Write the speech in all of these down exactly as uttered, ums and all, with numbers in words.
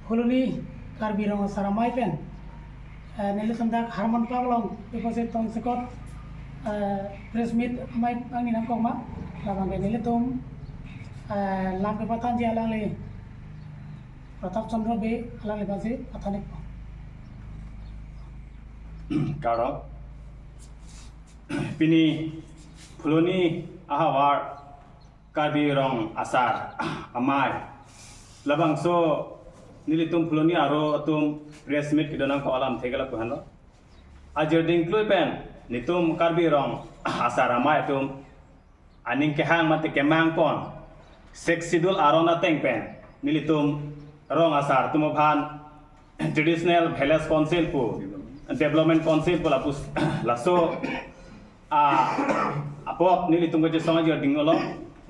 Phuloni Karbi Rong Asar Amei pen, eh, nelitum dak Harmon Park along, iposit tongsekot, eh, press meet amei angni nangkok ma, labang ke nelitum, eh, lam kepathanji alangli Pratap Chandra Bey, alangli basi pathan-ikpo. Kardom. Pini Phuloni ahavar Karbi Rong Asar Amei, labangso nelitum Phuloni aro atum press meet kedo nangkok alamthe ke lapu-an lo. Ajir dingklui pen netum Karbi Rong Asar Amei atum aning kehang mate kemang pon, Sixth Schedule aron ateng pen nelitum rong asar atum aphan Traditional Village Council pu, Development Council pu lapu, laso, ah, apot nelitum kachesong ajir ding-olo.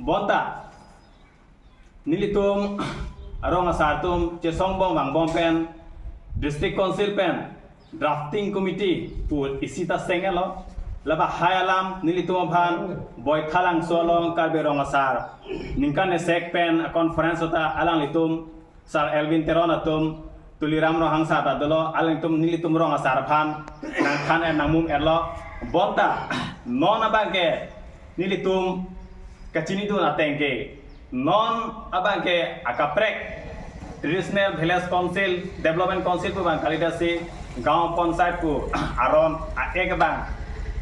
Bonta nelitum rong asar atum chesong bom vangbom pen District Council pen Drafting Committee pu isi ta seng-etlo. Labahai alam nelitum aphan Boithalangso along Karbi Rong Asar ningkan esek pen a conference ta alanglitum Sir Elwin Teron atum, Tuliram Ronghang sir ta dolo, alangtum nelitum rong asar aphan nangthan-et nangmum-etlo. Bonta non abang ke nelitum kachinidun ateng ke, non abang ke akaprek Traditional Village Council, Development Council pu abang kalidet si, Gaon Panchayat pu aron a-ek abang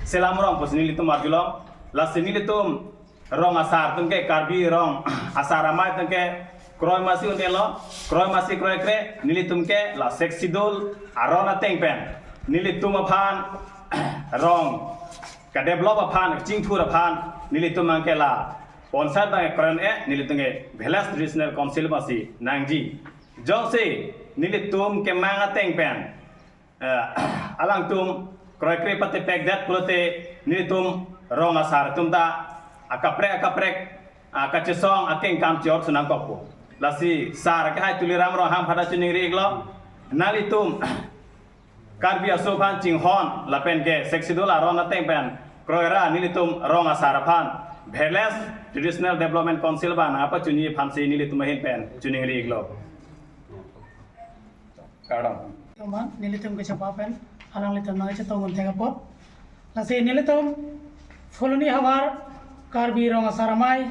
selam rong pusi nelitum arjulong. Lasi nelitum rong asar atum ke, Karbi Rong Asar Amei atum ke kroi masi un-elo, kroi masi kroikre, nelitum ke la Sixth Schedule aron ateng pen nelitum aphan rong kadevelop aphan, kachingthur aphan nelitum abang ke la panchayat abang ke kroin-e, nelitum ke Village Traditional Council masi nangji. Jongsi nelitum kemang ateng pen, eh, alangtum kroikre patepekdet pulote nelitum rong asar atum ta akaprek akaprek, ah, kachesong akengkam chot sunangkokpo. Lasi sir kehai Tuliram Ronghang aphan ta choningri-iklo. Nanglitum Karbi aso aphan chinghon lapen ke Sixth Schedule aron ateng pen kroira nelitum rong asar aphan Village Traditional Development Council abang nangpachunji aphansi nelitum ahin pen choningri-iklo. Kardom. Teman, nelitum kachapa pen alanglitum nangchetong un-e thek apot. Lasi nelitum Phuloni ahavar Karbi Rong Asar Amei,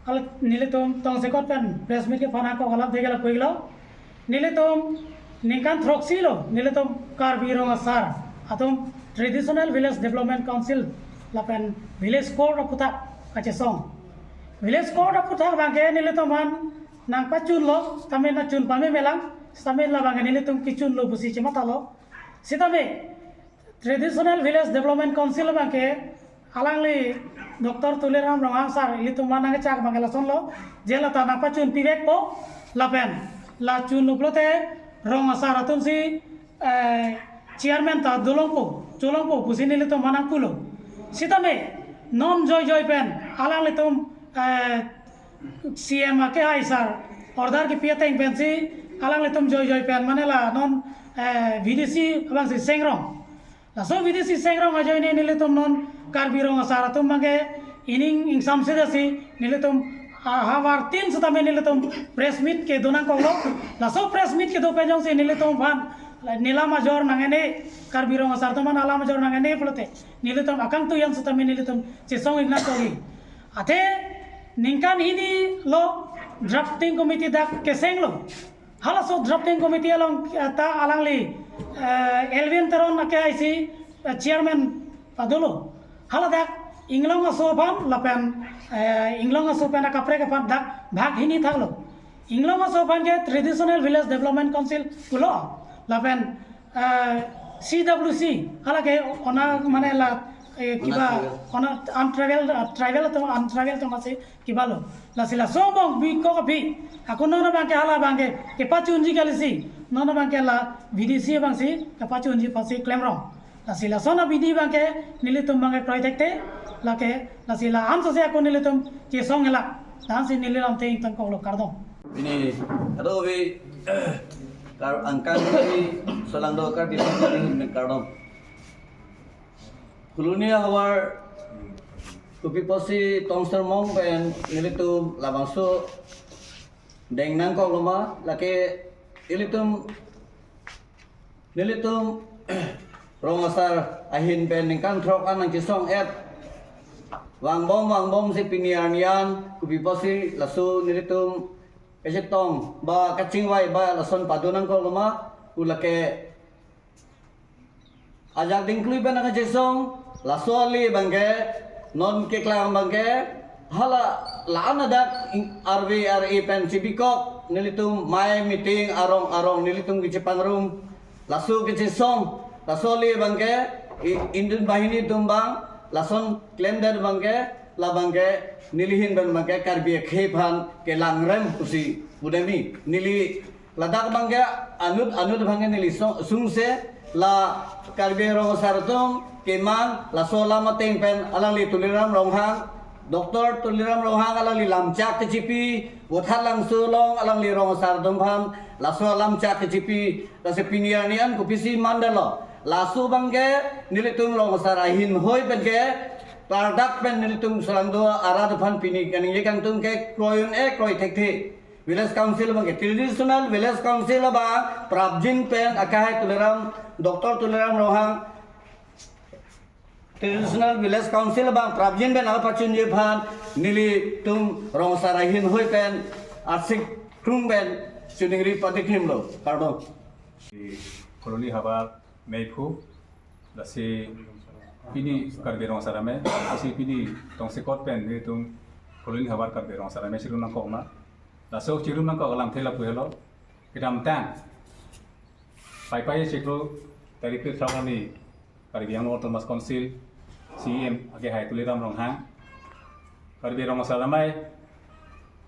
al nelitum tongsekot pen press meet kepathan ako alamthe ke lapu-iklo. Nelitum ningkan throksi lo nelitum Karbi Rong Asar atum Traditional Village Development Council lapen Village Court aputhak kachesong. Village Court aputhak abang ke nelitum aphan nangpachunlo, tame nangchun pamemelang, sitame labang ke nelitum kechunlo pusi chemathalo. Sitame Traditional Village Development Council abang ke alangli Doctor Tuliram Ronghang sir ilitum aphan nangchak abang ke lasonlo, je la ta nangpachunpivekpo, lapen la chunlo pulote rong asar atumsi, eh, chairman ta dolongpo, cholongpo pusi nelitum aphan nangpulo. Sitame non joijoi pen alanglitum, eh, C M akehai sir order kipi ateng pensi alanglitum joijoi pen mane la non, eh, V D C abangsi sengrong. Laso V D C sengrong ajoine nelitum non Karbi Rong Asar atum abang ke ining ingsamse dasi nelitum ahavar tin sitame nelitum press meet kedo nangkoklo. Laso press meet kedo pen jongsi nelitum aphan nelam ajor nang-ene, Karbi Rong Asar atum aphan alam ajor nang-ene pulote nelitum akangtuiyan sitame nelitum chesong-ik nangkokji. Athe ningkan hini lo drafting committee dak kesenglo. Halaso drafting committee along, eh, ta alangli, eh, Elwin Teron akehai si, eh, chairman padolo. Haladak Inglong aso aphan lapen, eh, Inglong aso pen akaprek aphan dak bhag hini thaklo. Inglong aso aphan ke Traditional Village Development Council pulo. Lapen, eh, C W C, hala ke ona mane la, eh, kiba, ona untribal, eh, tribal atum untribal atum asi kiba lo. Lasi laso angbong bikok aphi, ako non abang ke hala abang ke kepachunji kalisi, non abang ke la V D C abangsi kepachunji aphansi klemrong. Lasi lason abidi abang ke nelitum abang ke kroi thekte, lake lasi la-an sose ako nelitum chesong-elak. Tangsi neli lamthe ingtangkoklo, kardom. Pini, adobe, kar angkang ni solangdo Karbi Anglong pen kardom. Phuloni ahavar kopi pusi tongsermong pen nelitum labangso deng nangkoklo ma, lake Ilitum, nelitum rong asar ahin pen ningkan throk an nangchesong-et vangbom vangbomsi pini arni an kopi apotsi laso nelitum kachetong ba kachingvai ba lason pado nangkok loma pu lake ajak dingklui pen nangkachesong. Laso ale abangke non keklang abangke hala la-an adak ing-, arve ar-e pen chibikok nelitum mei meeting arong arong nelitum kachepangrum. Laso kachesong, laso ale abangke i-, indun banghini atum abang lason klemdet abangke, labangke neli ahin pen abangke Karbi akhei aphan kelangrem pusi pudemi. Neli ladak abangke anut anut abangke neli song, sungse la Karbi rong asar atum kemang, laso alam ateng pen alangli Tuliram Ronghang, Doctor Tuliram Ronghang alangli lamchak kechipi, Vothatlangso along alangli rong asar atum aphan laso alamchak kechipi, lasi pini arni an kopisi mandetlo. Laso abangke nelitum rong asar ahin hoi penke klardak pen nelitum sarang do arat aphan pini kaningje kangtung ke kroi un-e, kroi thekthe. Village Council abangke, Traditional Village Council abang prapjin pen akhei Tuliram, Doctor Tuliram Ronghang, Traditional Village Council abang prapjin pen nangpachunji aphan nelitum rong asar ahin hoi pen arsik krung pen choningri patikrimlo. Kardom. Di Koloni havar meiphu, lasi pini Karbi Rong Asar Amei, lasi pini tongsekot pen nelitum Koloni havar Karbi Rong Asar Amei chirum nangkok ma. Laso chirum nangkok alamthe lapu helo. Kedamtang Paipai chiklo tarik phli throk arni Karbi Anglong Autonomous Council C E M akhei Tuliram Ronghang Karbi Rong Asar Amei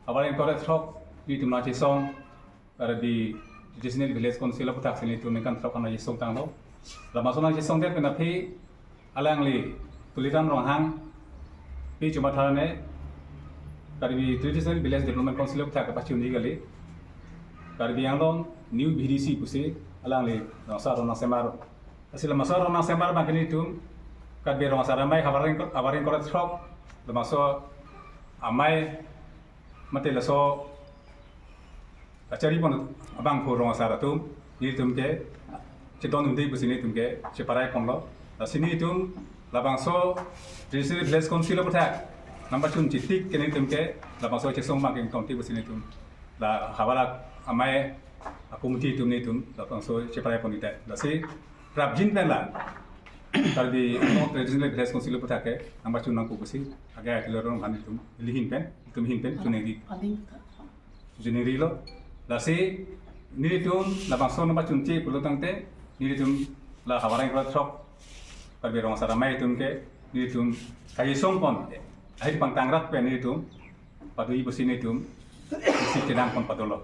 havar ingkoi ra throk nelitum nangchesong Karbi Traditional Village Council aputhak si nelitum ningkan throk an nangchesong tanglo. Labangso nangchesongdet pen aphi alangli Tuliram Ronghang pi chumatha ne Karbi Traditional Village Development Council aputhak kapachunji kali. Karbi Anglong New V D C pusi alangli rong asar rong nangsemar. Lasi labangso rong nangsemar abangke nelitum Karbi Rong Asar Amei havar ingkoi, havar ingkoi ra throk labangso amei mate laso kachari pon abangphu rong asar atum nelitum ke chedondunde pusi nelitum ke cheparai ponlo. Lasi nelitum labangso Traditional Village Council aputhak nangpachunji tik ke nelitum ke labangso chesong abangke ingtonte pusi nelitum la havar amei akomiti atum nelitum labangso cheparai pon-ik det. Lasi prapjin pen la Karbi Anglong Traditional Village Council aputhak ke nangpachun nangkok pusi akhei Tuliram Ronghang atum neli ahin pen, nelitum ahin pen choningri, choningrilo. Lasi nelitum labangso nangpachunji pulo tangte nelitum la havar ingkoi ra throk Karbi Rong Asar Amei atum ke nelitum kachesong pon ahirjume pangtang rat pen nelitum padoji pusi nelitum isi kedam pon padolo.